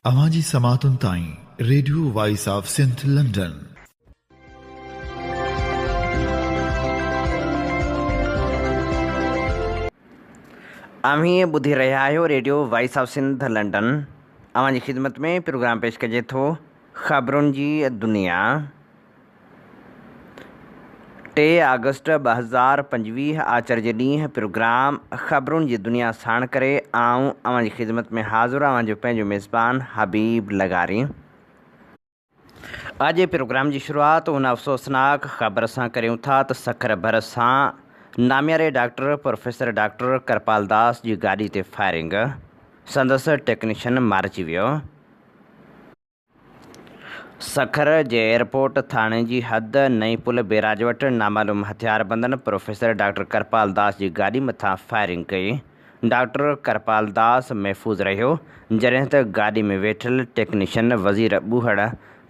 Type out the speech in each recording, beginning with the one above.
اوهان جي سماعتن تائين radio voice of Sindh London. اوهين ٻڌي رهيا آهيو radio voice of Sindh London. اوهان جي خدمت ۾ پروگرام پيش ڪجي ٿو خبرن جي دنيا. ٽي آگسٽ 2025 آچر جي ڏينهن پروگرام خبرن جي دنيا ساڻ ڪري آئون اوهان جي خدمت ۾ حاضر اوهان جو پنهنجو ميزبان حبيب لغاري. اڄ جي پروگرام جي شروعات ان افسوسناڪ خبر سان ڪريون ٿا ته سکر ڀرسان نامياري doctor professor doctor Kirpal Das جي گاڏي تي فائرنگ، سندس ٽيڪنيشن مارجي ويو. سکر جي ايئرپورٽ ٿاڻي جي حد نئين پل بيراج وٽ نامعلوم هٿياربندن پروفيسر ڊاڪٽر ڪرپال داس جي گاڏي مٿان فائرنگ ڪئي. ڊاڪٽر ڪرپال داس محفوظ رهيو، جڏهن ته گاڏي ۾ ويٺل ٽيڪنيشن وزير ٻوهڙ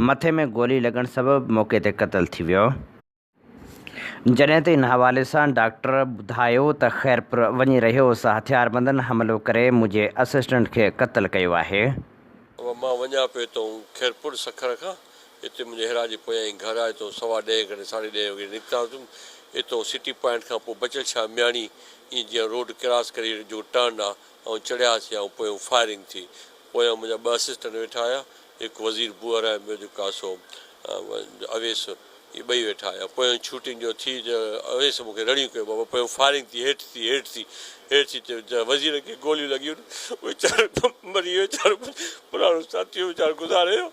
مٿي ۾ گولي لڳڻ سبب موقعي تي قتل ٿي ويو. جڏهن ته ان حوالي سان ڊاڪٽر ٻڌايو ته خيرپور وڃي رهيو هوس، هٿياربندن حملو ڪري منهنجي اسسٽنٽ کي قتل ڪيو آهي. مان وڃان پيو اتئون خيرپور سکر کان، اتي منهنجي هيرا جي پويان ئي گهر آهي، اتئون سوا ڏهين کن ساڍي ڏهين وڳي نڪتاسون، اتئون سٽي پوائنٽ کان پوء بچل شاهه مياڻي ائين جيئن روڊ ڪراس ڪري جو ٽرن آ، آئون چڙهياسين آئون پويون فائرنگ ٿي، پويان منهنجا ٻه اسسٽنٽ ويٺا هيا، هڪ وزير بوئر ۽ ٻيو جيڪو آ سو اويس. اهي ٻئي ويٺا هيا. پويان شوٽنگ جو ٿي ته اويس مون کي رڙيون ڪيون بابا پويان فائرنگ ٿي هيٺ ٿي هيٺ ٿي هيٺ ٿي ته وزير کي گوليون لڳيون ويچارو مري ويو ويچارو پراڻو ساٿي هو ويچارو گذاري ويو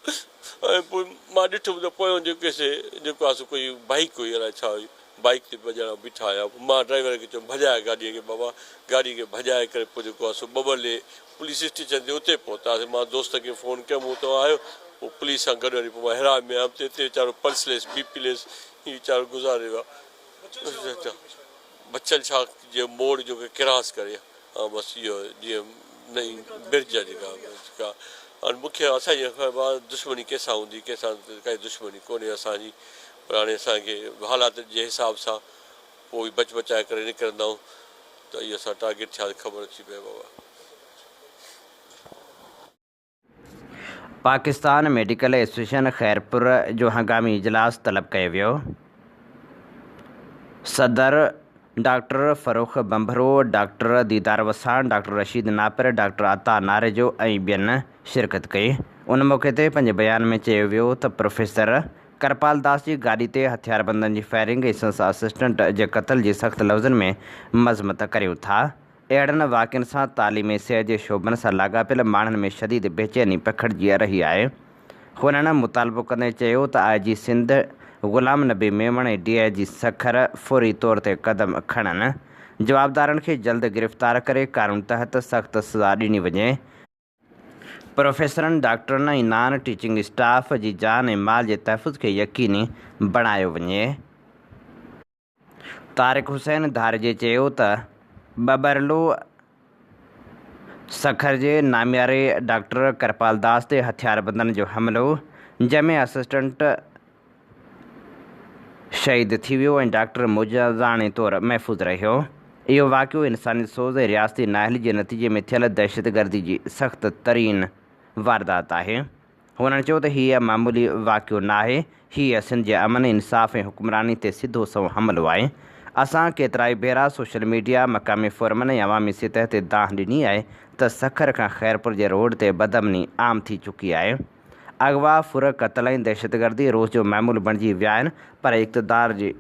۽ پوء مان ڏٺم ته پويان جيڪي سي جيڪو آهي سو ڪوئي بائيڪ هئي الائي ڇا هئي بائيڪ تي ٻه ڄڻا بيٺا هيا پوء مان ڊرائيور کي چيم ڀڄاء گاڏيء کي بابا گاڏي کي ڀڄائي ڪري پوء جيڪو آهي سو ٻٻرلي پوليس اسٽيشن تي اتي پهتاسين مان دوست کي فون ڪيم هو اتان آيو پوء پوليس سان گڏ وري پوء مان هيرا ۾ آيم ته اتي ويچارو پلس ليس بي پي ليس هي ويچارو گذاري ويو آهي بچل شاهه جي موڙ جو ڪراس ڪري ها بس اهو جيئن نئين برج آهي جيڪا جيڪا هاڻي مون کي اسان جي دشمني ڪنهن سان هوندي ڪنهن سان ڪائي دشمني ڪونهي اسان جي پر هاڻي اسان کي حالات جي حساب سان پوء بچ بچائي ڪري نڪرندا آهيون ته اهو اسان ٽارگيٽ ٿيا خبر ٿي پئي بابا. پاڪستان ميڊيڪل ايسوسيئيشن خيرپور جو هنگامي اجلاس طلب ڪيو ويو، صدر doctor Farrukh Bhanbhro, doctor Didar Wassan, doctor Rasheed Napar, doctor Ata Narejo ۽ ٻين شرڪت ڪئي. ان موقعي تي پنهنجي بيان ۾ چيو ويو ته پروفيسر ڪرپال داس جي گاڏي تي هٿياربندن جي فائرنگ ۽ سندس اسسٽنٽ جي قتل جي سخت لفظن ۾ مذمت ڪريون ٿا. اهڙن واقعن سان تعليم ۽ صحت جي شعبن سان لاڳاپيل ماڻهن ۾ شديد بيچيني پکڙجي رهي آهي. هنن مطالبو ڪندي چيو ته آء جي سنڌ غلام نبي ميمڻ ۽ ڊي I جي سکر فوري طور تي قدم کڻن، جوابدارن کي جلد گرفتار ڪري قانون تحت سخت سزا ڏني وڃي. پروفيسرن، ڊاڪٽرن ۽ نان ٽيچنگ اسٽاف جي جان ۽ مال جي تحفظ کي يقيني بڻايو وڃي. طارق حسين ڌاريجي چيو ته ٻٻرلو سکر جي نامياري ڊاڪٽر ڪرپال داس تي هٿياربندن جو حملو جنهن ۾ اسسٽنٽ شهيد ٿي ويو ۽ ڊاڪٽر معجزاڻي طور محفوظ رهيو. اهو واقعو انساني سوز ۽ رياستي نااهلي جي نتيجي ۾ ٿيل دهشتگردي جي سخت ترين واردات آهي. هنن چيو ته هيء معمولي واقعو ناهي، هيء سنڌ جي امن، انصاف ۽ حڪمراني تي سڌو سنئون حملو آهي. اسان ڪيترائي ڀيرا سوشل ميڊيا، مقامي فورمن ۽ عوامي سطح تي دانهن ڏني آهي ته سکر کان خيرپور جي روڊ تي بدامني عام ٿي چڪي آهي. اغوا، ڦر، قتل ۽ دهشتگردي روز جو معمول بڻجي ويا آهن پر اقتدار جي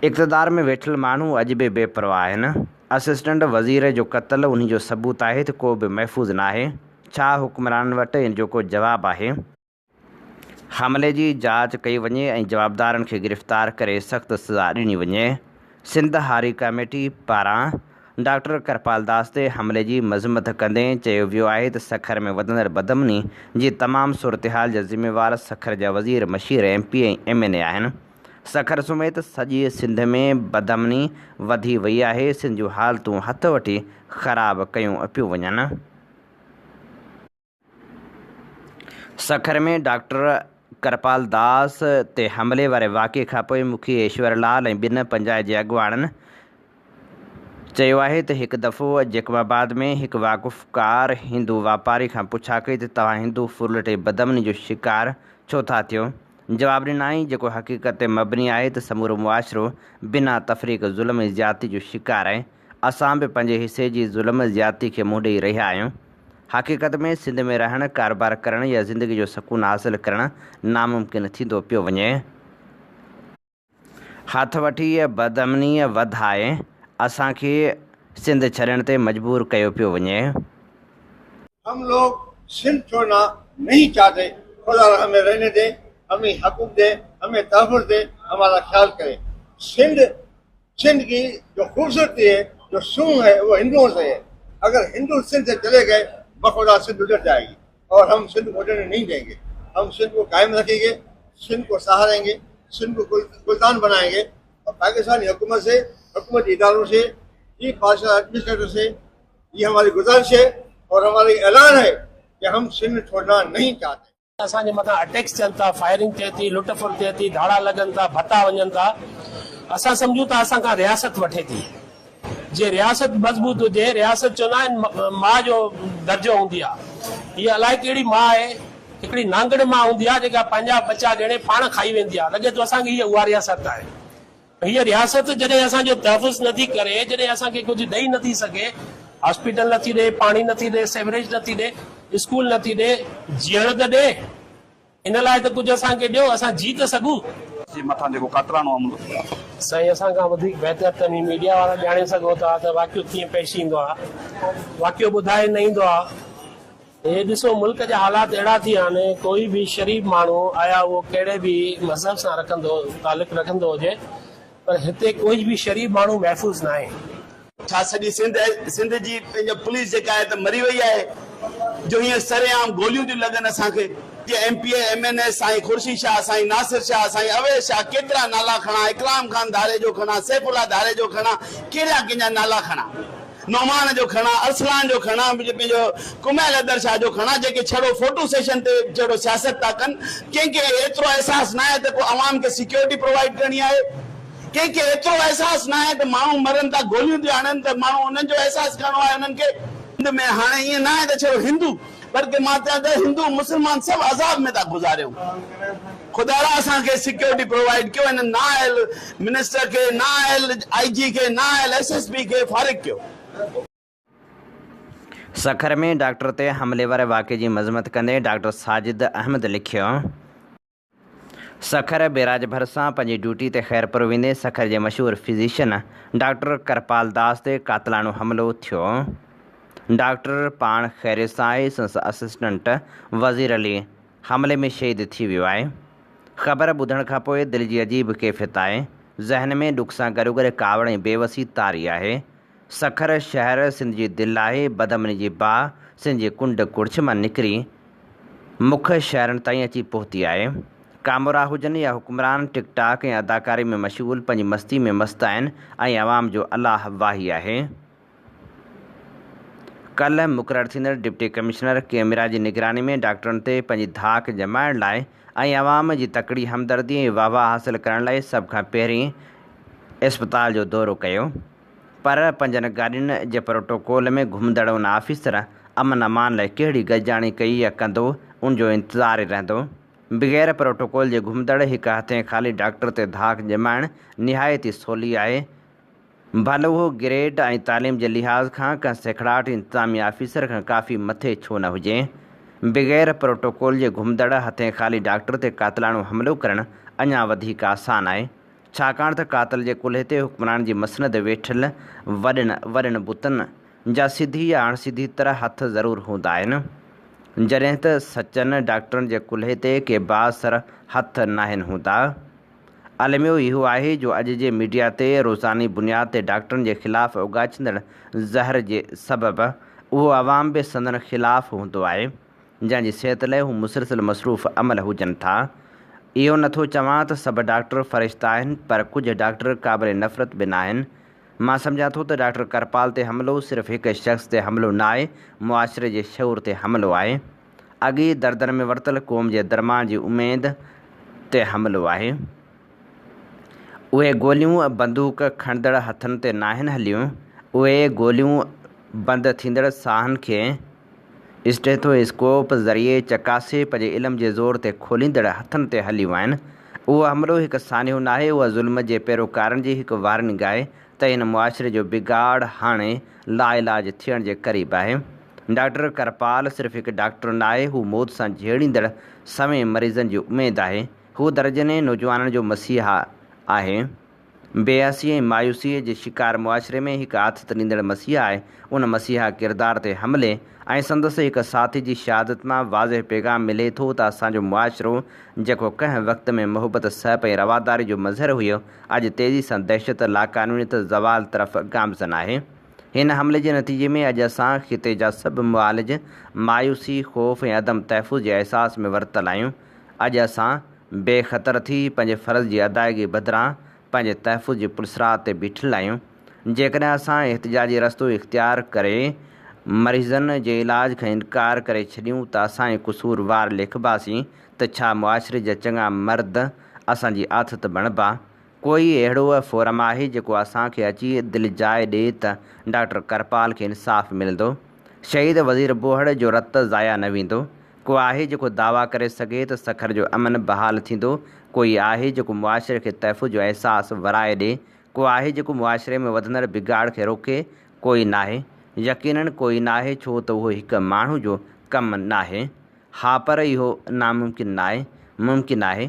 اقتدار ۾ ويٺل ماڻهو اڄ به بي پرواهه آهن. اسسٽنٽ وزير جو قتل انهي جو ثبوت آهي ته ڪو به محفوظ ناهي. ڇا حڪمرانن وٽ ان جو ڪو جواب آهي؟ حملي جي جاچ ڪئي وڃي ۽ جوابدارن کي گرفتار ڪري سخت سزا ڏني وڃي. سنڌ هاري ڪاميٽي پاران ڊاڪٽر ڪرپال داس تي حملي جي مذمت ڪندي چيو ويو آهي ته سکر ۾ وڌندڙ بدامني جي تمام صورتحال جا ذميوار سکر جا وزير، مشير، ايم پي ۽ ايم اين اي آهن. سکر سميت سڄي سنڌ ۾ بدامني وڌي وئي آهي، سنڌ جون حالتون هٿ وٺي خراب ڪيون پيون وڃن. سکر ۾ ڊاڪٽر ڪرپال داس تي حملي واري واقعي کانپوء مکي ايشور لال ۽ ٻن پنچائت جي اڳواڻن چيو آهي ته هڪ دفعو جيڪب آباد ۾ هڪ واقفڪار هندو واپاري کان پڇا ڪئي ته توهان هندو ڦرلٽ ۽ بدامني جو شڪار ڇو ٿا ٿيو؟ جواب ڏنائين جيڪو حقيقت تي مبني آهي ته سمورو معاشرو بنا تفريق ظلم ۽ زيادتي جو شڪار آهي اسان به پنهنجي حصي جي ظلم زيادتي کي منهن ڏئي رهيا آهيون. حقيقت ۾ سنڌ ۾ رهڻ، ڪاروبار ڪرڻ يا زندگي جو سڪون حاصل ڪرڻ ناممڪن ٿيندو پيو وڃي. هٿ وٺي بدامني وڌائي اسان کي سنڌ ڇڏڻ تي مجبور ڪيو پيو وڃي. هم لوگ سنڌ ڇوڙنا نهين چاهتي خدا را همين رهني دين همين حقوق دين همين تحفظ دين همارا خيال ڪرين سنڌ سنڌ ڪي جو خوبصورتي هي جو سونهن هي وو هندوئون سي هي اگر هندو سنڌ سي چلي گئي بخدا سنڌ اجڙ جائي گي اور هم سنڌ ڪو اجڙني نهين دين گي هم سنڌ ڪو قائم رکين گي سنڌ ڪو سهارين گي سنڌ ڪو گلدان بنائين گي اور پاڪستاني حڪومت سي حڪومتي ادارون سي چيف مارشل ايڊمنسٽريٽر سي يي هماري گذارش هي اور هماري اعلان هي ڪي هم سنڌ ڇوڙنا نهين چاهتي. اسان جي مٿان اٽيڪس ٿين ٿا، فائرنگ ٿئي ٿي، لٽ ڦر ٿئي ٿي، ڌاڙا لڳن ٿا، ڀتا وڃن ٿا، اسان سمجهون ٿا اسان کان رياست وٺي ٿي، جي رياست مضبوط هجي، رياست چوندا آهن ماء جو درجو هوندي آهي، هيء الائي ڪهڙي ماء آهي، هڪڙي نانگڙ ماء هوندي آهي جيڪا پنهنجا ٻچا ڄڻي پاڻ کائي ويندي آهي، لڳي ٿو اسان کي هيء اها رياست آهي. هيء رياست جڏهن اسان جو تحفظ نه ٿي ڪري، جڏهن اسان کي ڪجهه ڏئي نه ٿي سگهي، هاسپيٽل نه ٿي ڏئي، پاڻي نه ٿي ڏئي، سيوريج نه ٿي ڏئي، اسڪول نه ٿي ڏئي، جيئڻ ته ڏئي، ان لاء ته ڪجهه اسان کي ڏيو، اسان جي ته سگهون. جي مٿان جيڪو قاتلاڻو حملو ٿيو آهي. سائين اسان کان وڌيڪ بهتر ته اوهين ميڊيا وارا ڄاڻي سگهو ٿا ته واقعو ڪيئن پيش ايندو آهي. واقعو ٻڌائي نه ايندو آهي. هي ڏسو ملڪ جا حالات اهڙا ٿي ويا آهن ڪوئي به شريف ماڻهو آيا اهو ڪهڙي به مذهب سان رکندو تعلق رکندو هجي پر هتي ڪوئي به شريف ماڻهو محفوظ ناهي. ڇا سڄي سنڌ سنڌ جي پنهنجو پوليس جيڪا آهي ته مري وئي آهي جو هيئن سر عام گوليون ٿيون لڳن اسان کي جي M P A M N A Sain Khurshid Shah Sain Nasir Shah Sain Awais Shah ڪيترا نالا کڻان اڪرام خان ڌاريجو کڻان سيف الله ڌاريجو کڻان ڪهڙا ڪنهن جا نالا کڻان. نعمان جو کڻان، ارسلان جو کڻان، پنهنجو ڪميل حيدر شاهه جو کڻان، جيڪي ڇڙو فوٽو سيشن تي ڇڙو سياست ٿا ڪن، ڪنهن کي ايترو احساس ناهي ته ڪو عوام کي سيڪيورٽي پرووائيڊ ڪرڻي آهي، ڪنهن کي ايترو احساس ناهي ته ماڻهو مرن ٿا گوليون ٿيون هڻن ته ماڻهو انهن جو احساس ڪرڻو آهي انهن کي. سنڌ ۾ هاڻي ائين ناهي ته ڇڙو هندو بلڪه مان چوان ته هندو مسلمان سڀ عذاب ۾ ٿا گذاريون. خدارا اسان کي سيڪيورٽي پرووائيڊ ڪيو هن نااهل منسٽر کي نااهل آئي جي کي نااهل ايس ايس پي کي فارغ ڪيو. سکر ۾ ڊاڪٽر تي حملي واري واقعي جي مذمت ڪندي ڊاڪٽر ساجد احمد لکيو. سکر بيراج ڀرسان پنهنجي ڊيوٽي تي خيرپور ويندي سکر جي مشهور فزيشن ڊاڪٽر ڪرپال داس تي قاتلاڻو حملو ٿيو. ڊاڪٽر پاڻ خيريت سان آهي، سندس اسسٽنٽ وزير علي حملي ۾ شهيد ٿي ويو آهي. خبر ٻڌڻ کانپوء دل جي عجيب ڪيفيت آهي. ذهن ۾ ڏک سان گڏوگڏ ڪاوڙ ۽ بيوسي طاري آهي. سکر شهر سنڌ جي دل آهي، بدامني جي باهه سنڌ جي ڪنڊ ڪڙڇ مان نڪري مک شهرن تائين اچي پهتي آهي. ڪامورا هجن يا حڪمران ٽڪ ٽاڪ ۽ اداڪاري ۾ مشغول پنهنجي مستي ۾ مست آهن ۽ عوام جو الله واهي آهي. ڪلهه مقرر ٿيندڙ ڊپٽي ڪمشنر ڪيميرا جي نگراني ۾ ڊاڪٽرن تي پنهنجي ڌاڪ ڄمائڻ لاء ۽ عوام جي تڪڙي همدردي ۽ واهه واهه حاصل ڪرڻ لاء سڀ کان پهرين اسپتال جو دورو ڪيو. پر پنجن گاڏين جي پروٽوڪول ۾ گهمندڙ ان آفيسر امن امان لاء ڪهڙي گڏجاڻي ڪئي يا ڪندو ان جو انتظار ئي رهندو. بغير پروٽوڪول جي گهمندڙ هڪ هٿين خالي ڊاڪٽر تي ڌاڪ ڄمائڻ نهايت ئي سولي آهي. ڀل اهو گريڊ ۽ تعليم جي لحاظ کان ڪنهن سيکڙاٽ انتظامي آفيسر کان ڪافي مٿي ڇو نه هجي. بغير پروٽوڪول جي گهمندڙ هٿين خالي ڊاڪٽر تي قاتلاڻو حملو ڪرڻ اڃا وڌيڪ آسان آهي. ڇاڪاڻ ته قاتل جي ڪلهي تي حڪمران جي مسند ويٺل وڏن وڏن بتن جا سڌي يا اڻ سڌي طرح هٿ ضرور هوندا آهن. جڏهن ته سچن ڊاڪٽرن جي ڪلهي تي ڪي بااثر هٿ ناهن هوندا. الميو اهو آهي جو اڄ جي ميڊيا تي روزاني بنياد تي ڊاڪٽرن جي خلاف اوڳاڇيندڙ زهر جي سبب اهو عوام به سندن خلاف هوندو آهي. جنهن جي صحت لاء هو مسلسل مصروف عمل هجن ٿا. اهو نه ٿو چوان ته سڀ ڊاڪٽر فرشتا آهن پر ڪجهه ڊاڪٽر قابل نفرت به ناهن. مان سمجهان ٿو ته ڊاڪٽر ڪرپال تي حملو صرف هڪ شخص تي حملو نه آهي، معاشري جي شعور تي حملو آهي. اڳ ئي دردن ۾ ورتل قوم جي درمان جي اميد تي حملو آهي. اهي گوليون بندوق کڻندڙ هٿن تي ناهن هليون، اهي گوليون بند ٿيندڙ ساهن کي اسٽيٿو اسڪوپ ذريعي چڪاسي پنهنجي علم جي زور تي کوليندڙ هٿن تي هليون آهن. اهو حملو هڪ سانحو ناهي، اها ظلم جي پيروڪارن جي هڪ وارننگ آهي ته هن معاشري جو بگاڙ هاڻي لاعلاج ٿيڻ جي قريب آهي. ڊاڪٽر ڪرپال صرف هڪ ڊاڪٽر ناهي، هو موت سان جهيڙيندڙ سوين مريضن جي اميد آهي. هو درجنين نوجوانن جو مسيحا آهي. بيحسي ۽ مايوسيء جي شڪار معاشري ۾ هڪ آٿت ڏيندڙ مسيحا آهي. ان مسيحا ڪردار تي حملي ۽ سندس هڪ ساٿي جي شهادت مان واضح پيغام ملي ٿو ته اسان جو معاشرو جيڪو ڪنهن وقت ۾ محبت، سهپ ۽ رواداري جو مظهر هيو، اڄ تيزي سان دهشت، لاقانونيت، زوال طرف گامزن آهي. هن حملي جي نتيجي ۾ اڄ اسان خطي جا سڀ معالج مايوسي، خوف ۽ عدم تحفظ جي احساس ۾ ورتل آهيون. اڄ اسان بي خطر ٿي پنهنجي فرض جي ادائگي بدران پنهنجي تحفظ جي پلصراط تي بيٺل آهيون. جيڪڏهن اسان احتجاجي رستو اختيار ڪري مريضن جي علاج کان انڪار ڪري ڇڏيون ته اسان ئي قصور وار ليکباسين ته ڇا معاشري جا چڱا مرد اسان جي آٿت بڻبا؟ ڪوئي اهڙو فورم آهي جيڪو اسان کي اچي دلجاء ڏئي ته ڊاڪٽر ڪرپال کي انصاف ملندو؟ شهيد وزير بوهڙ جو رت ضايع نه ويندو؟ ڪو آهي جيڪو دعويٰ ڪري سگهي ته سکر جو امن بحال ٿيندو؟ ڪوئي آهي جيڪو معاشري کي تحفظ جو احساس ورائي ڏي؟ ڪو آهي جيڪو معاشري ۾ وڌندڙ بگاڙ کي روڪي؟ ڪوئي ناهي. يقينن ڪوئي ناهي ڇو ته اهو هڪ ماڻهو جو ڪم ناهي. ها پر اهو ناممڪن ناهي. ممڪن آهي.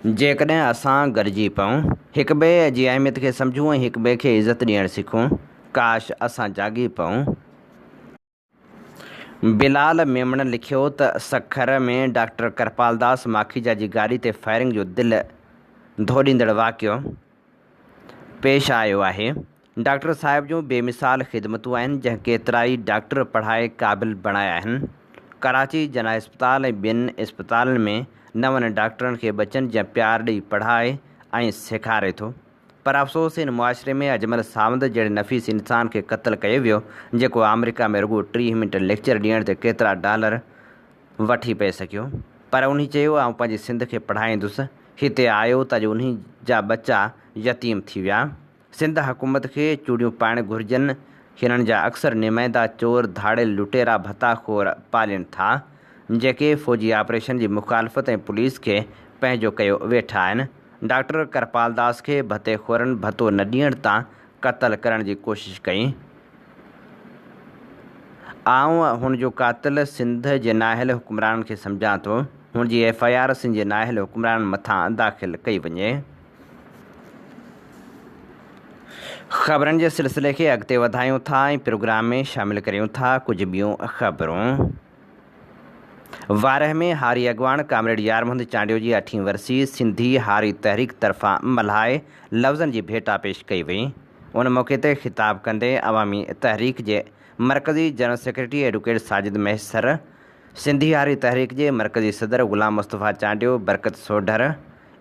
جيڪڏهن اسان گڏجي پئون، هڪٻئي جي اهميت کي سمجهون ۽ هڪٻئي کي عزت ڏيڻ سکون. ڪاش اسان جاڳي پئون. بلال ميمڻ لکيو ته سکر ۾ ڊاڪٽر ڪرپال داس ماکيجا جي گاڏي تي فائرنگ جو دل ڌوڏيندڙ واقعو پيش آيو آهي، ڊاڪٽر صاحب جون بي مثال خدمتون آهن جنهن ڪيترائي ڊاڪٽر پڙهائي قابل بڻايا آهن، ڪراچي جناح اسپتال ۽ ٻين اسپتالن ۾ نون ڊاڪٽرن کي ٻچن جيان پيار ڏئي پڙهائي ۽ سيکاري ٿو. پر افسوس هن معاشري ۾ اجمل ساوند جهڙي نفيس انسان کي قتل ڪيو ويو جيڪو آمريڪا ۾ رڳو 30 منٽ ليڪچر ڏيڻ تي ڪيترا ڊالر وٺي پئي سگهيو پر انهي چيو آئون پنهنجي سنڌ کي پڙهائيندس هتي آيو ته اڄ انهي جا ٻچا يتيم ٿي ويا سنڌ حڪومت کي چوڙيون پائڻ گهرجن هنن جا اڪثر نمائندا چور ڌاڙيل لٽيرا ڀتا خور پالين ٿا جيڪي فوجي آپريشن جي مخالفت ۽ پوليس کي پنهنجو ڪيو ويٺا آهن. ڊاڪٽر ڪرپال داس کي ڀتي خورن ڀتو نه ڏيڻ تان قتل ڪرڻ جي ڪوشش ڪئي. آئون هن جو قاتل سنڌ جي نااهل حڪمرانن کي سمجهان ٿو. هن جي ايف I R Sindh جي نااهل حڪمرانن مٿان داخل ڪئي وڃي. خبرن جي سلسلي کي اڳتي وڌايون ٿا ۽ پروگرام ۾ شامل ڪريون ٿا ڪجهه ٻيون خبرون. وارهه ۾ هاري اڳواڻ ڪامريڊ يار محمد چانڊيو جي اٺين ورسي سنڌي هاري تحريڪ طرفان ملهائي لفظن جي ڀيٽا پيش ڪئي وئي. ان موقعي تي خطاب ڪندي عوامي تحريڪ جي مرڪزي general secretary advocate Sajid Mahesar, Sindhi Hari Tehreek جي مرڪزي صدر غلام مصطفيٰ چانڊيو، برڪت سوڍر،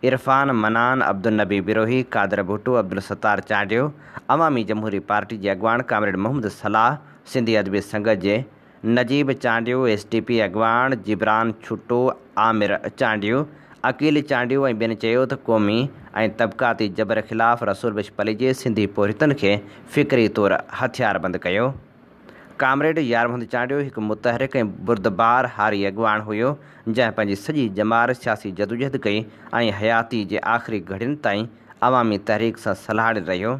عرفان منان، عبدالنبي بروهي، قادر ڀٽو، عبدالستار چانڊيو، عوامي جمهوري پارٽي جي اڳواڻ ڪامريڊ محمد صلاح، سنڌي ادبي سنگت جي Najeeb Chandio, S T P اڳواڻ جبران ڇٽو، عامر چانڊيو، عقيل چانڊيو ۽ ٻين چيو ته قومي ۽ طبقاتي جبر خلاف رسول بخش پليجي سنڌي پورهيتن کي فڪري طور هٿياربند ڪيو. ڪامريڊ يار محمد چانڊيو هڪ متحرڪ ۽ بردبار هاري اڳواڻ هيو، جنهن پنهنجي سڄي ڄمار سياسي جدوجهد ڪئي ۽ حياتي جي آخري گهڙين تائين عوامي تحريڪ سان سلهاڙيل رهيو.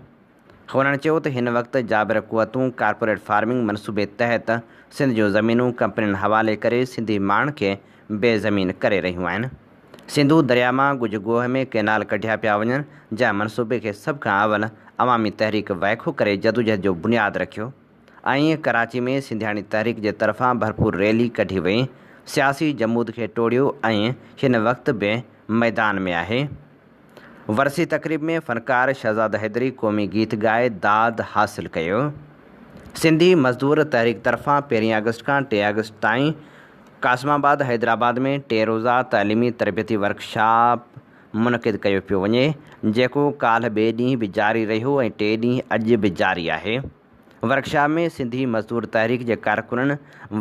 هنن چيو ته هن وقت جابر قوتون ڪارپوريٽ فارمنگ منصوبي تحت سنڌ جون زمينون ڪمپنين حوالي ڪري سنڌي ماڻهن کي بي زمين ڪري رهيون آهن. سنڌو درياء مان ڳجهه ڳوهه ۾ ڪئنال ڪڍيا پيا وڃن جنهن منصوبي کي سڀ کان اول عوامي تحريڪ وائکو ڪري جدوجهد جو بنياد رکيو ۽ ڪراچي ۾ سنڌياڻي تحريڪ جي طرفان ڀرپور ريلي ڪڍي وئي سياسي جمود کي ٽوڙيو ۽ هن وقت به ميدان ۾ آهي. ورسي تقريب ۾ فنڪار شهزاد حيدري قومي گيت ڳائي داد حاصل ڪيو. سنڌي مزدور تحريڪ طرفان پهرين آگسٽ کان 3 آگسٽ تائين قاسم آباد حيدرآباد ۾ ٽي روزه تعليمي تربيتي ورڪشاپ منعقد ڪيو پيو وڃي جيڪو ڪالهه ٻئي ڏينهن به جاري رهيو ۽ ٽئين ڏينهن اڄ به جاري آهي. ورڪشاپ ۾ سنڌي مزدور تحريڪ جي ڪارڪنن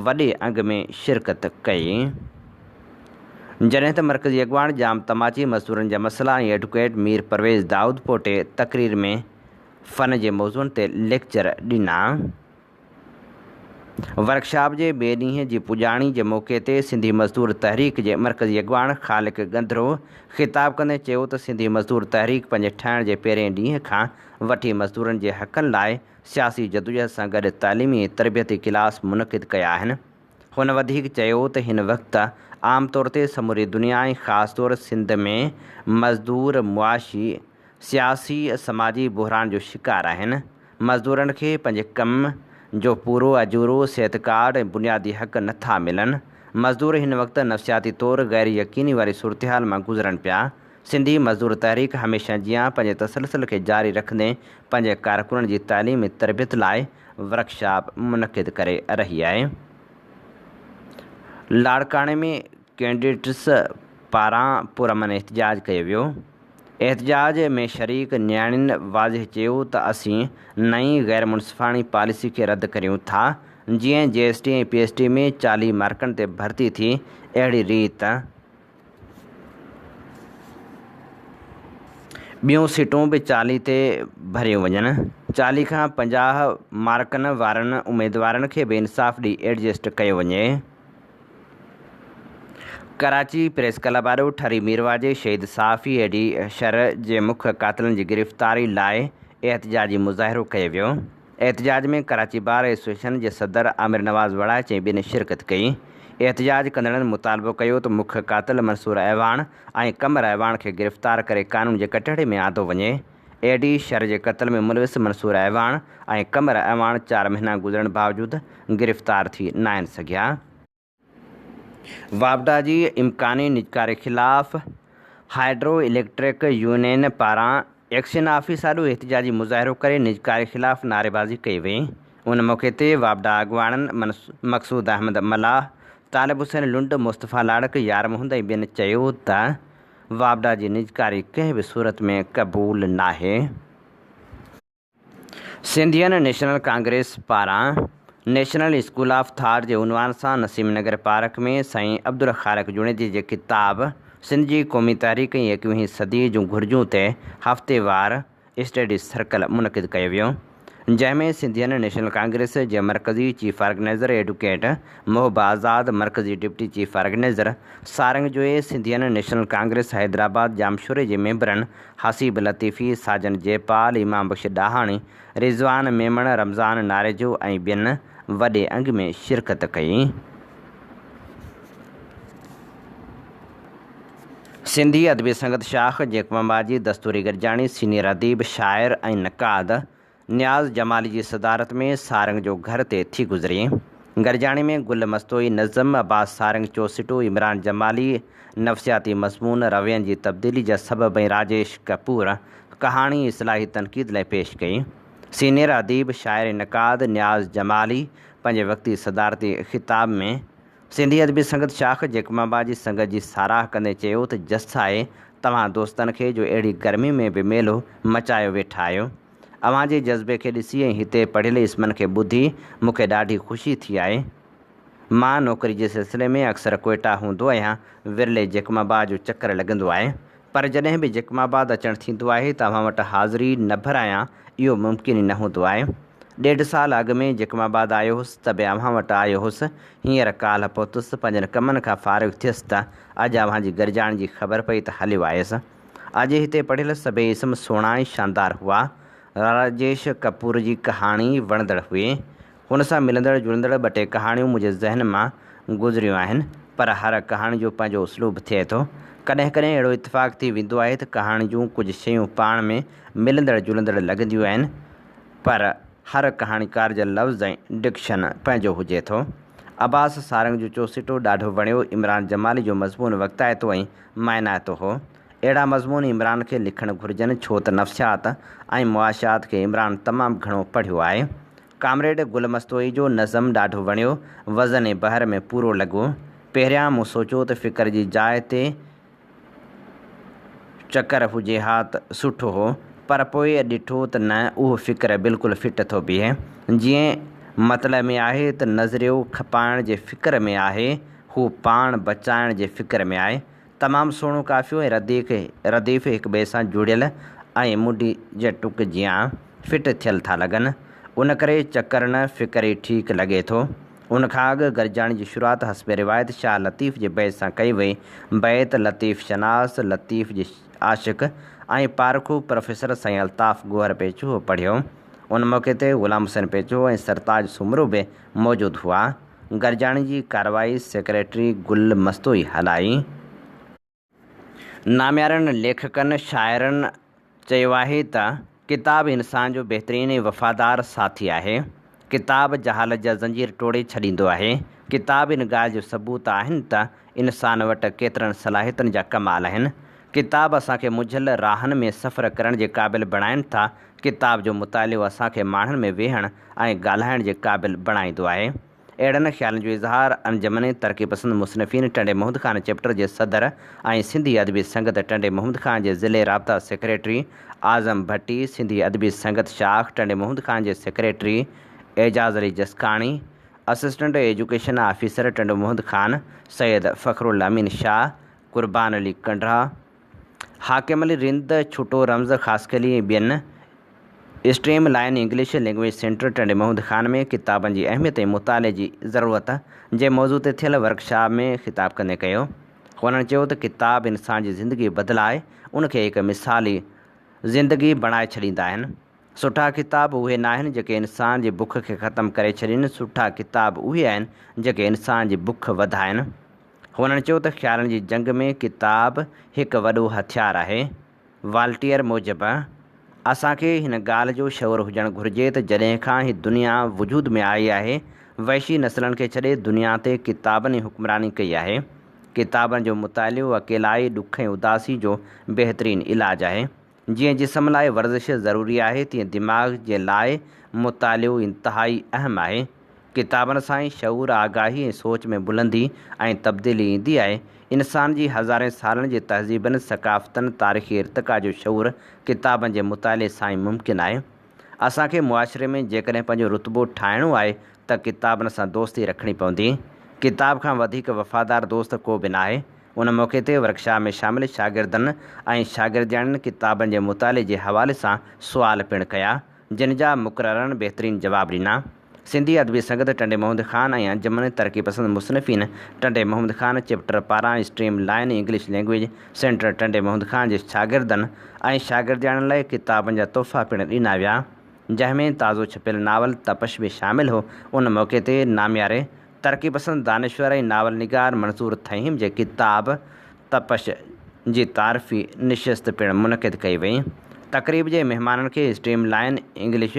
وڏي انگ ۾ شرڪت ڪئي. جڏهن ته مرڪزي اڳواڻ ڄام تماچي مزدورن جا مسئلا ۽ ايڊوڪيٽ مير پرويز دائود پوٽي تقرير ۾ فن جي موضوعن تي ليڪچر ڏنا. ورڪشاپ جي ٻئي ڏينهن جي پڄاڻي جي موقعي تي سنڌي مزدور تحريڪ جي مرڪزي اڳواڻ خالق گنڌرو خطاب ڪندي چيو ته سنڌي مزدور تحريڪ پنهنجي ٺهڻ جي پهرين ڏينهن کان وٺي مزدورن جي حقن لاء سياسي جدوجهد سان گڏ تعليمي ۽ تربيتي ڪلاس منعقد ڪيا آهن. هن وڌيڪ چيو ته هن وقت عام طور تي سموري دنيا ۽ خاص طور سنڌ ۾ مزدور معاشي، سياسي سماجي بحران جو شڪار آهن. مزدورن کي پنهنجي ڪم جو پورو اجورو، صحت ڪارڊ ۽ بنيادي حق نه ٿا ملن. مزدور هن وقت نفسياتي طور غير يقيني واري صورتحال مان گذرن پيا. سنڌي مزدور تحريڪ هميشه جيان پنهنجي تسلسل کي جاري رکندي پنهنجي ڪارڪنن جي تعليم ۽ تربيت لاء ورڪشاپ منعقد ڪري رهي آهي. لاڙڪاڻي ۾ ڪيڊٽس پاران پرامن احتجاج ڪيو ويو. احتجاج ۾ شريڪ نياڻين واضح چيو ته اسين نئين غير منصفاڻي پاليسي کي رد ڪريون ٿا، جيئن G S T ۽ P S T ۾ 40 مارڪن تي ڀرتي ٿي اهڙي ريت ٻيون سيٽون به 40 تي ڀريون وڃن، 40 کان 50 مارڪن وارن اميدوارن کي به انصاف ڏئي ايڊجسٽ ڪيو وڃي. ڪراچي پريس ڪلب آڏو ٺري ميرواهه جي شهيد صحافي اي ڊي شر جي مک قاتلن جي گرفتاري لاء احتجاجي مظاهرو ڪيو ويو. احتجاج ۾ ڪراچي بار ايسوسيئيشن جي صدر عامر نواز وڙائچ ۽ ٻين شرڪت ڪئي. احتجاج ڪندڙن مطالبو ڪيو ته مک قاتل منصور اعواڻ ۽ قمر اعواڻ کي گرفتار ڪري قانون جي ڪٽهڙي ۾ آندو وڃي. اي ڊي شر جي قتل ۾ ملوث منصور اعواڻ ۽ قمر اعواڻ چار مهينا گذرڻ باوجود گرفتار ٿي ناهن سگهيا. واپڊا جي امڪاني نجڪاري خلاف هائيڊرو اليڪٽرڪ يونين پاران ايڪشن آفيس آڏو احتجاجي مظاهرو ڪري نجڪاري خلاف نعريبازي ڪئي وئي. ان موقعي تي واپڊا اڳواڻن مقصود احمد ملاح، طالب حسين لنڊ، مصطفيٰ لاڙڪ، يار محمد ۽ ٻين چيو ته واپڊا جي نجڪاري ڪنهن به صورت ۾ قبول ناهي. سنڌين نيشنل ڪانگريس پاران نيشنل اسڪول آف ٿاٽ جي عنوان سان نسيم نگر پارڪ ۾ سائين عبدالخالق جوڻيجي جي ڪتاب سنڌ جي قومي تحريڪ ۽ ايڪويهين صديء جون گهرجون تي هفتيوار اسٽڊي سرڪل منعقد ڪيو ويو جنهن ۾ سنڌين نيشنل ڪانگريس جي مرڪزي چيف آرگنائيزر ايڊوڪيٽ محب آزاد، مرڪزي deputy chief organizer Sarang Joyo, Sindhian national congress Hyderabad ڄامشوري جي ميمبرن حسيب لطيفي، ساجن جيپال، امام بخش ڏاهاڻي، رضوان ميمڻ، رمضان ناريجو ۽ ٻين وڏي انگ ۾ شرڪت ڪئي. سنڌي ادبي سنگت شاخ جيڪب آباد جي دستوري گڏجاڻي سينيئر اديب، شاعر ۽ نقاد نياز جمالي جي صدارت ۾ سارنگ جو گهر تي ٿي گذري. گڏجاڻي ۾ گل مستوئي نظم، عباس سارنگ چوسٽو، عمران جمالي نفسياتي مضمون، روين جي تبديلي جا سبب ۽ راجيش ڪپور ڪهاڻي اصلاحي تنقيد لاء پيش ڪئي. سينيئر اديب، شاعر ۽ نقاد نياز جمالي پنهنجي وقتي صدارتي خطاب ۾ سنڌي ادبي سنگت شاخ جيڪب آباد جي سنگت جي ساراهه ڪندي چيو ته جس آهي توهان دوستن کي جو اهڙي گرمي ۾ به ميلو مچايو ويٺا آهيو. اوهان جي جذبي کي ڏسي ۽ هتي پڙهيل اسمن کي ٻڌي مون کي ڏاڍي خوشي ٿي آهي. مان نوڪري جي سلسلي ۾ اڪثر ڪوئيٽا هوندو آهيان، ورلي جيڪب آباد جو چڪر لڳندو آهي. پر جڏهن به جيڪب آباد اچڻ ٿيندو آهي ته اوهان وٽ حاضري نه ڀرايان اهو ممڪن ئي نه هوندو آهي. ڏيڍ سال اڳ ۾ جيڪب آباد آيو هوس ته به اوهان وٽ آيو هوس. هينئر ڪالهه پهتس، پنهنجن ڪمن کان فارغ ٿيس ته اڄ اوهان جي گڏجاڻي جي خبر پئي ته هليو آيس. اڄ هتي پڙهيل سڀيئي اسم سهڻا ۽ شاندار هئا. راجيش ڪپور جي ڪهاڻي وڻندڙ هئي. هن سان ملندڙ جلندڙ ٻه ٽي ڪهاڻيون منهنجي ذهن مان گذريون آهن، پر هر ڪهاڻي جو پنهنجو اسلوب ٿئي ٿو. ڪڏهن ڪڏهن اهڙو اتفاق ٿي ويندو آهي ته ڪهاڻي جون ڪجهه شيون پاڻ ۾ ملندڙ جلندڙ لڳنديون آهن، پر هر ڪهاڻيڪار جا لفظ ۽ ڊڪشن پنهنجو هجي ٿو. عباس سارنگ جو چوسٽو ڏاڍو وڻيو، عمران جمالي جو مضمون وقتائتو ۽ معنائتو هو. اهڙا مضمون عمران کي لکڻ گهرجن، ڇو ته نفسيات ۽ معاشيات کي عمران تمام گهڻو پڙهيو آهي. ڪامريڊ گل مستوئي جو نظم ڏاڍو وڻيو، وزن ۽ بحر ۾ پورو لڳو. پهريان مون سوچيو ته فڪر جي جاء تي چڪر هجي ها ته سٺو هو، پر پوء ڏٺو ته نه اهو فڪر بلڪل فٽ ٿو بيهي. جيئن مطلع ۾ آهي ته نظريو کپائڻ جي فڪر ۾ آهي، هو پاڻ بچائڻ جي فڪر ۾ آهي. تمام سهڻو قافيو ۽ رديف هڪٻئي سان جڙيل ۽ منڍي جي ٽڪ جيان. فٽ ٿيل ٿا لڳن. ان ڪري چڪر نه فڪر ئي ٺيڪ لڳي ٿو. ان کان اڳ گڏجاڻي جي شروعات حسب روايت شاهه لطيف جي بيت سان ڪئي وئي. بيت لطيف شناس، لطيف جي عاشق ۽ پارکو پروفيسر سائين الطاف گوهر پيچوهو پڙهيو. ان موقعي تي غلام حسين پيچوهو ۽ سرتاج سومرو به موجود هئا. گڏجاڻي جي ڪارروائي سيڪريٽري گل مستوئي هلائي. ناميارن ليکڪن، شاعرن چيو آهي ته ڪتاب انسان جو بهترين ۽ وفادار ساٿي آهي. ڪتاب جهالت جا زنجير ٽوڙي ڇڏيندو آهي. ڪتاب ان ڳالهه جو ثبوت آهن ته انسان وٽ ڪيترن صلاحيتن جا ڪمال آهن. ڪتاب اسان کي منجهيل راهن ۾ سفر ڪرڻ جي قابل بڻائين ٿا. ڪتاب جو مطالعو اسان کي ماڻهن ۾ ويهڻ ۽ ڳالهائڻ جي قابل بڻائيندو آهي. اهڙن خيالن جو اظهار انجمن ترقي پسند مصنفين ٽنڊي محمد خان چيپٽر جي صدر ۽ سنڌي ادبي سنگت ٽنڊي محمد خان جي ضلعي رابطا سيڪريٽري اعظم ڀٽي، سنڌي ادبي سنگت شاخ ٽنڊي محمد خان جي secretary Ejaz Ali Jaskani, assistant education officer Tando Muhammad Khan Syed Fakhrulamin Shah, Qurban Ali Kandhra, Hakim Ali Rind, Chhoto Ramz Khaskheli ۽ ٻين stream line English language centre Tando Muhammad Khan ۾ ڪتابن جي اهميت ۽ مطالعي جي ضرورت جي موضوع تي ٿيل ورڪشاپ ۾ خطاب ڪندي ڪيو. هنن چيو ته ڪتاب انسان جي زندگي بدلائي ان کي هڪ مثالي زندگي بڻائي ڇڏيندا آهن. سٺا ڪتاب اهي ناهن جيڪي انسان جي بک کي ختم ڪري ڇڏين، سٺا ڪتاب اهي آهن جيڪي انسان جي بک وڌائين. هنن چيو ته خيالن جي جنگ ۾ ڪتاب هڪ وڏو هٿيار آهي. والٽيئر موجب، اسان کي هن ڳالهه جو شعور هجڻ گهرجي ته جڏهن کان هي دنيا وجود ۾ آئي آهي، وحشي نسلن کي ڇڏي دنيا تي ڪتابن ئي حڪمراني ڪئي آهي. ڪتابن جو مطالعو اڪيلائي، ڏک ۽ اداسي جو بهترين علاج آهي. جيئن جسم لاء ورزش ضروري آهي، تيئن دماغ جي لاء مطالعو انتهائي اهم آهي. ڪتابن سان ئي شعور، آگاهي ۽ سوچ ۾ بلندي ۽ تبديلي ايندي آهي. انسان جي هزارين سالن جي تهذيبن، ثقافتن، تاريخي ارتقا جو شعور ڪتابن جي مطالعي سان ئي ممڪن آهي. اسان کي معاشري ۾ جيڪڏهن پنهنجو رتبو ٺاهڻو آهي ته ڪتابن سان دوستي رکڻي پوندي. ڪتاب کان وڌيڪ وفادار دوست ڪو به ناهي. ان موقعي تي ورڪشاپ ۾ شامل شاگردن ۽ شاگردياڻين ڪتابن جي مطالعي جي حوالي سان سوال پڻ ڪيا. جن جا مقررن بهترين جواب ڏنا. سنڌي ادبي سنگت ٽنڊي محمد خان ۽ انجمن ترقي پسند مصنفين ٽنڊي محمد خان چيپٽر پاران stream line English language centre Tando Muhammad Khan جي شاگردن ۽ شاگردياڻين لاء ڪتابن جا تحفا پڻ ڏنا ويا جنهن ۾ تازو ڇپيل ناول تپش به شامل هو ان موقعي تي نامياري ترقي پسند دانشور ۽ ناول نگار منظور ٿهيم جي ڪتاب تپش جي تعارفي نشست پڻ منعقد ڪئي وئي. تقريب جي مهمانن کي stream line English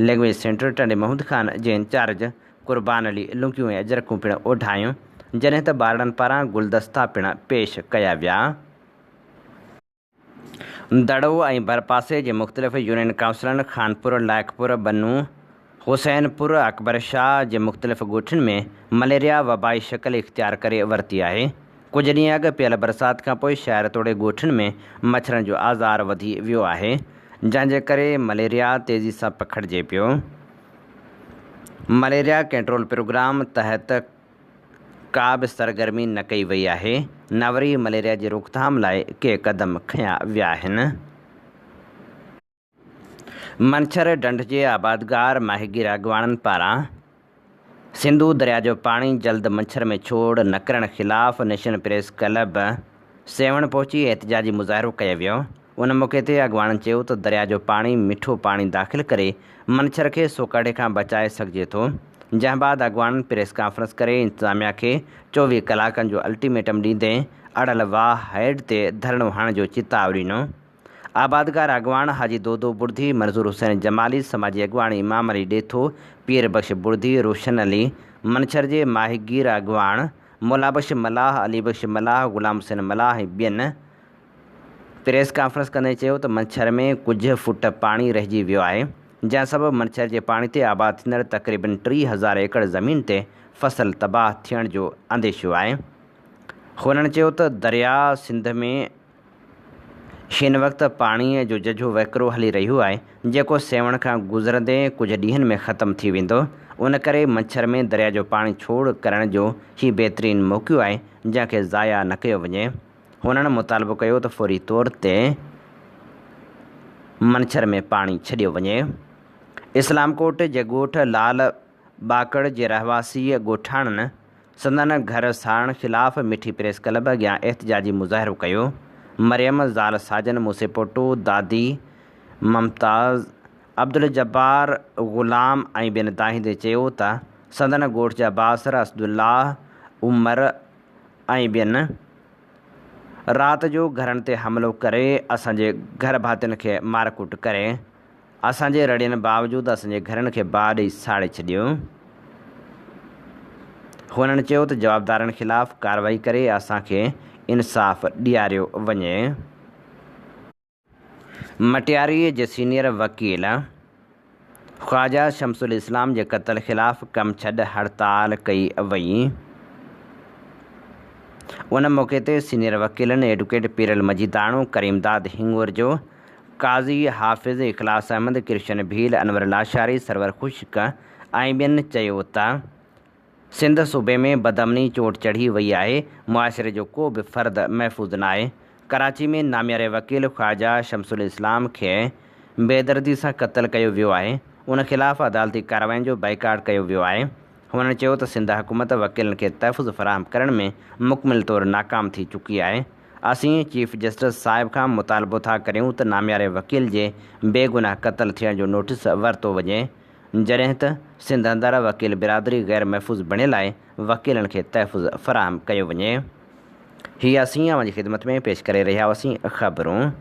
language centre Tando Muhammad Khan جي انچارج قربان علي لونگيون ۽ اجرڪون پڻ اوڍايون، جڏهن ته ٻارڙن پاران گلدستا پڻ پيش ڪيا ويا. دڙو ۽ ڀرپاسي جي مختلف يونين ڪائونسلن خانپور، لائقپور، ٻنو، حسين پور، اڪبر شاهه جي مختلف ڳوٺن ۾ مليريا وبائي شڪل اختيار ڪري ورتي آهي. ڪجهه ڏينهن اڳ پيل برسات کانپوء شهر توڙي ڳوٺن ۾ مڇرن جو آزار وڌي ويو آهي، جنهن جي ڪري مليريا تيزي سان پکڙجي پيو. مليريا ڪنٽرول پروگرام تحت ڪا به سرگرمي نه ڪئي وئي آهي، نه وري مليريا جي روڪٿام لاء ڪي قدم کنيا ويا آهن. منڇر ڍنڍ جي آبادگار ماهيگير اڳواڻن پاران سنڌو درياء جو پاڻي جلد منڇر ۾ ڇوڙ نه ڪرڻ خلاف نيشنل پريس ڪلب سيوهڻ پهچي احتجاجي مظاهرو ڪيو ويو. ان موقعي تي اڳواڻن چيو ته درياء جو پاڻي مٺو پاڻي داخل ڪري منڇر کي سوڪهڙي کان بچائي سگهجي ٿو، جنهن بعد اڳواڻن پريس ڪانفرنس ڪري انتظاميا کي 24 ڪلاڪن جو الٽيميٽم ڏيندي اڙل واهه هيڊ تي ڌرڻو هڻڻ جو چتاء ڏنو. آبادگار اڳواڻ حاجي دودو بڙڌي، منظور حسين جمالي، سماجي اڳواڻ امام علي ڏيٿو، پير بخش بڙڌي، روشن علي، منڇر جي ماهيگير اڳواڻ مولابخش ملاح، علي بخش ملاح، غلام حسين ملاح ۽ ٻين پريس ڪانفرنس ڪندي چيو ته منڇر ۾ ڪجهه فوٽ پاڻي رهجي ويو آهي، جنهن سبب منڇر جي پاڻي تي آباد ٿيندڙ تقريبن 3000 ايڪڙ زمين تي فصل تباهه ٿيڻ جو انديشو آهي. هنن چيو ته درياء سنڌ ۾ هن وقت پاڻي جو ججهو وهڪرو هلي رهيو آهي، جيڪو سيوهڻ کان گذرندي ڪجهه ڏينهن ۾ ختم ٿي ويندو، ان ڪري منڇر ۾ درياء جو پاڻي ڇوڙ ڪرڻ جو هي بهترين موقعو آهي، جنهن کي ضايع نه ڪيو وڃي. هنن مطالبو ڪيو ته فوري طور تي منڇر ۾ پاڻي ڇڏيو وڃي. اسلام ڪوٽ جي ڳوٺ لال ٻاڪڙ جي رهواسي ڳوٺاڻن سندن گهر ساڙڻ خلاف مٺي پريس ڪلب اڳيان احتجاجي مظاهرو ڪيو. مريم، زال ساجن موسي پوٽو، دادي ممتاز، عبدالجبار، غلام ۽ ٻين دانهيندي چيو ته سندن ڳوٺ جا بااثر اسدالله، عمر ۽ ٻين رات جو گهرن تي حملو ڪري اسان جي گهر ڀاتين کي مارڪٽ ڪري اسان جي رڙين باوجود اسان جي گهرن کي باهه ڏئي ساڙي ڇڏيو. هنن چيو ته جوابدارن خلاف ڪارروائي ڪري اسان کي انصاف ڏياريو وڃي. مٽياري جي سينيئر وڪيل خواجه شمس الاسلام جي قتل خلاف ڪم ڇڏ هڙتال ڪئي وئي. ان موقعي تي سينيئر وڪيلن ايڊوڪيٽ پيرل مجيداڻو، ڪريم داد هڱورجو، قاضي حافظ اخلاص احمد، ڪرشن ڀيل، انور لاشاري، سرور خشڪ ۽ ٻين چيو ته سنڌ صوبي ۾ بدامني چوٽ چڙهي وئي آهي، معاشري جو ڪو به فرد محفوظ ناهي، ڪراچي ۾ نامياري وڪيل خواجه شمس الاسلام کي بيدردي سان قتل ڪيو ويو آهي، ان خلاف عدالتي ڪاررواين جو بائيڪاٽ ڪيو ويو آهي. هنن چيو ته سنڌ حڪومت وڪيلن کي تحفظ فراهم ڪرڻ ۾ مڪمل طور ناڪام ٿي چڪي آهي، اسين چيف جسٽس صاحب کان مطالبو ٿا ڪريون ته نامياري وڪيل جي بيگناهه قتل ٿيڻ جو نوٽيس ورتو وڃي، جڏهن ته سنڌ اندر وڪيل برادري غير محفوظ بڻيل آهي، وڪيلن کي تحفظ فراهم ڪيو وڃي. هي اسين اوهان جي خدمت ۾ پيش ڪري رهيا هئاسين خبرون.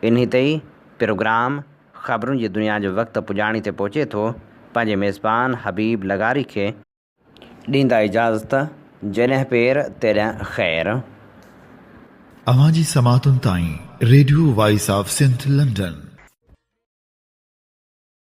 انهي تي ئي پروگرام خبرن جي دنيا جو وقت پڄاڻي تي پهچي ٿو. پنهنجي ميزبان حبيب لغاري کي ڏيندا اجازت، جيڏهن پير تيڏهن خير. اوهان جي سماعتن تائين radio voice of Sindh London.